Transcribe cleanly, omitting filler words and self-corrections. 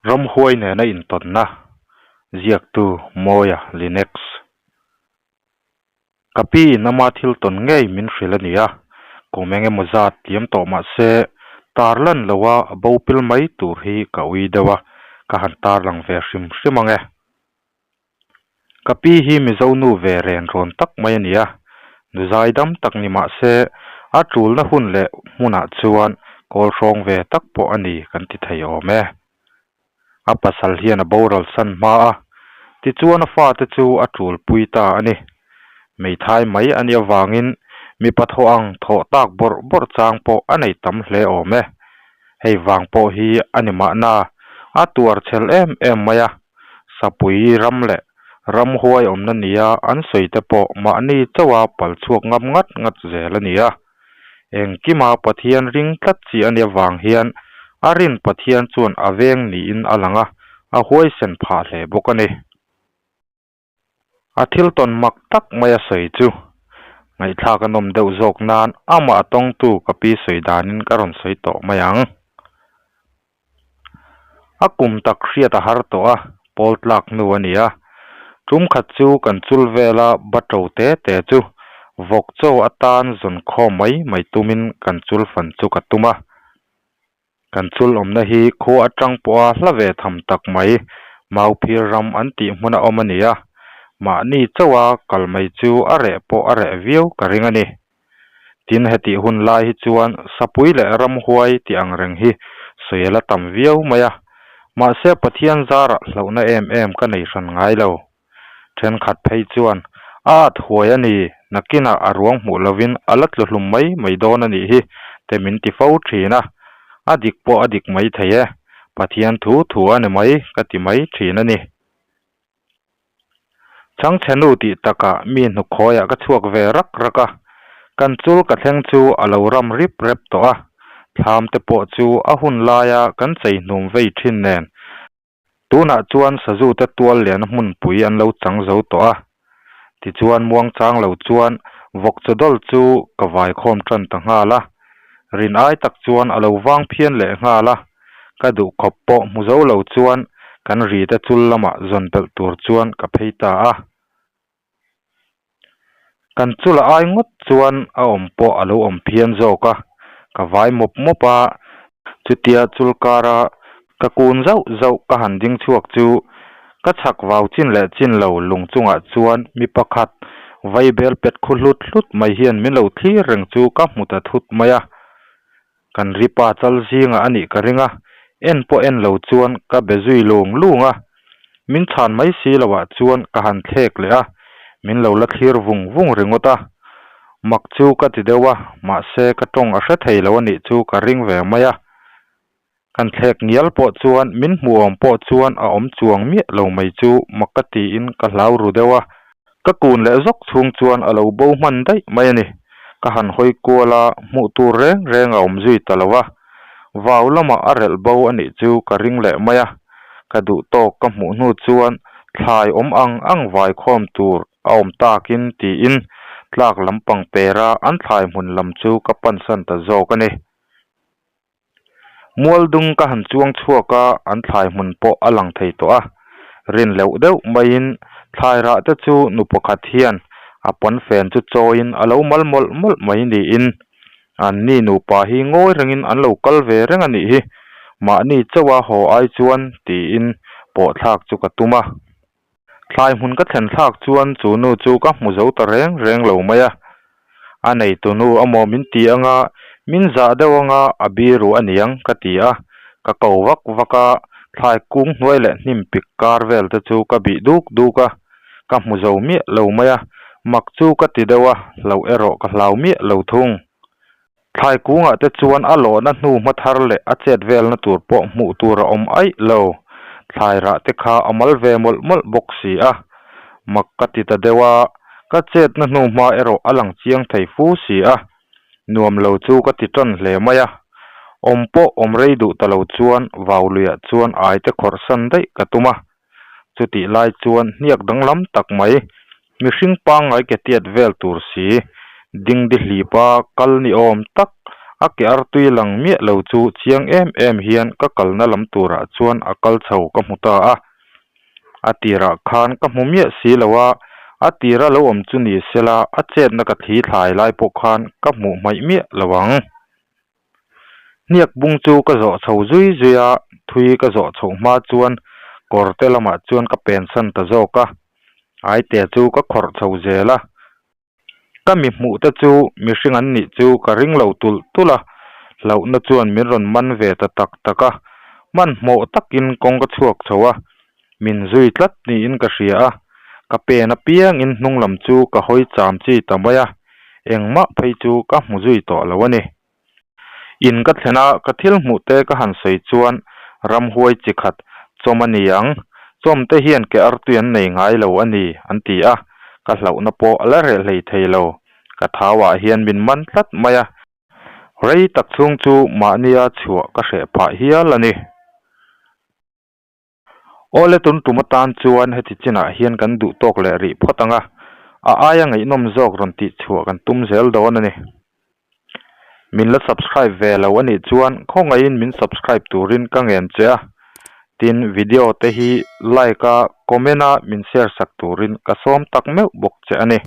Ramhuai nena intawnna ziaktu Mawia Linux. Ka pi in ama thil tawn ngei min hrilh a ni a, kum eng emaw zat liam tawh mah se tarlan loa a bo pil mai tur hi ka ui deuh a, ka han tarlang ve hrim hrim ang e. Ka pi hi Mizo nu ve ren rawn tak mai a ni a, nu zai dam tak ni mah se a tulna hun leh hmunah chuan kawl hrawng ve tak pawh a ni kan ti thei awm e. A pasal hian a boral san hma a, tichuan a fate chu a tulpui ta a ni. Hmeithai mai a nih avangin mipa thawh ang thawh tak bawrh bawrh chang pawh a nei tam hle awm e. Hei vang pawh hi a ni mahna a tuar chhel em em mai a, Sapui ram leh ramhuai awmna nia an sawi te pawh mahni chauha pal chhuak ngam ngat ngat zel a ni a. Engkima Pathian ring tlat chi a nih avang hian a rin Pathian chuan a veng niin a lang a, a huaisen phah hle bawk a ni. A thil tawn mak tak mai a sawi chu ngaihthlak a nawm deuh zawk nan amah a tawngtu ka pi sawi danin ka rawn sawi tawh mai ang. A kum tak hriat a har tawh a, pawl tlak hnu a ni a. Tum khat chu kan chul vela bato te te chu vawk chaw atan zawn khawm mai mai tumin kan chul fan chu ka tum a. Kan chul awmna hi khua atang pawha hla ve tham tak mai Mauphir ram an tih hmun a awm a ni a, mahni chauha kal mai chu a reh pawh a reh viau ka ring a ni. Tin hetih hun lai hi chuan sapui leh ramhuai tih ang reng hi sawi a la tam viau mai a, mahse Pathian zarah hlauhna em em ka nei hran ngai lo. Thenkhat phei chuan a at huai a ni, nakinah a ruang hmuh lovin a la tlu hlum mai mai dawn a nih hi te min ti fo thin a, a dik pawh a dik mai thei e, Pathian thu thu a ni mai ka ti mai thin a ni. Chhangchhe nu tih takah mi hnukhawiah ka chhuak ve rak rak a, kan chul ka thleng chu a lo ram rip rep tawh a, thlam te pawh chu a hun laia kan chei hnum vei thin nen Tunah chuan sazute tual liana hmunpui an lo chang zo tawh a, tichuan muangchang lo chuan vawk chawdawl chu ka vaikhawm tan ta nghal a, rin ai tak chuan a lo vang phian leh nghal a, ka duhkhawp pawh hmu zo lo chuan kan rite chul lamah zawn belh tur chuan ka phei ta a. Kan chula ai ngawt chuan a awm pawh a lo awm phian zawk a, ka vai mawp mawp a, chutia chul kara ka kun zauh zauh ka han ding chhuak chu ka chhak vau chin leh chin lo lung chungah chuan mi pakhat vaibel pet khu hlut hlut mai hian min lo thlir reng chu ka hmu ta thut mai a, kan ripa chal zingah a nih ka ring a, en pawh en lo chuan ka be zui lung lung a. Min chhan mai si lo ah chuan ka han thlek leh a, min lo la thlir vung vung ringawt a. Mak chu ka ti deuh a, mahse ka tawng a hre thei lo a nih chu ka ring ve mai a. Kan thlek ngial pawh chuan min hmuhawm pawh chuan a awm chuang miah lo mai chu mak ka tiin ka hlau ru deuh a. Ka kun leh zawk chhung chuan a lo bo hman daih mai a ni. Ka han hawi kual a, hmuh tur reng reng a awm zui ta lo a. Vau lamah a relh bo a nih chu ka ring leh mai a. Ka duh tawk ka hmuh hnu chuan thlai awm ang ang vai khawm tur a awm takin tiin tlak lampang pera an thlai hmun lam chu ka pansan ta zawk a ni. Mualdung ka han chuang chhuak a, an thlai hmun pawh a lang thei tawh a. Rin leuh deuh maiin thlai rah te chu nu pakhat hian a pawnfen chu chawiin a lo mal mawlh mawlh mai niin anni nupa hi ngawi rengin an lo kal ve reng a nih hi, mahni chauha haw ai chuan tiin pawh thlak chu ka tum a. Thlai hmun ka thlen thlak chuan chu nu chu ka hmu zo ta reng reng lo mai a, a neitu nu amaw min ti anga min zah deuh anga a biru a niang ka ti a, ka ko vak vak a, thlai kung hnuai leh hnim pik kar vel te chu ka bih duk duk a, ka hmu zo miah lo mai a, mak chu ka ti deuh a, hlauh erawh ka hlau miah lo thung. Thlai kungah te chuan a lawhna hnu hma thar leh a chet velna tur pawh hmuh tur a awm aih lo. Thlai rah te kha a mal ve mawlh mawlh bawk si a. Mak ka ti ta deuh a, ka chetna hnu hma erawh a lang chiang thei fu si a. Nuam lo chu ka ti tan hle mai a. Awm pawh awm rei duh ta lo chuan vau luiah chuan ai te khawrh san daih ka tum a. Chutih lai chuan hniak danglam tak mai, mihring pangngai ke tiat vel tur si, dingdi hlipa kal ni awm tak A ke artui lang miah lo chu chiang em em hian ka kalna lam turah chuan a kal chho ka hmu ta a. A tirah khan ka hmu miah si lo a, a tira lo awm chu ni sela a chetna ka thli thlai lai pawh khan ka hmuh hmaih miah lo ang. Hniak bung chu ka zawh chho zui zui a, thui ka zawh chhoh hma chuan kawr te lamah chuan ka pensan ta zawk a, aite chu ka khawrh chho zel a. Ka mi hmuh te chu mihring an nih chu ka ring lo tulh tulh a, hlauhna chuan min rawn man ve ta tak tak a, hmanhmawh takin kawng ka chhuak chho a, min zui tlat niin ka hria a, ka pen apiangin hnung lam chu ka hawi cham chi ta mai a, engmah phei chu ka hmu zui tawh lo a ni. In ka thlen a, ka thil hmuh te ka han sawi chuan ramhuai chi khat chawm a ni ang, chawm te hian ke artui an nei ngai lo a ni an ti a, ka hlauhna pawh a la reh hlei thei lo, ka thau ah hian min man tlat mai a, rei tak chhung chu mahnia chhuah ka hreh phah hial a ni. Awle tun tum atan chuan heti chinah hian kan duh tawk leh rih phawt ang a, a aia ngaihnawm zawk rawn tih chhuah kan tum zel dawn a ni. Min la subscribe ve lo a nih chuan khawngaihin min subscribe turin ka ngen che a, tin video te hi like a comment a min share sak turin ka sawm tak meuh bawk che a ni.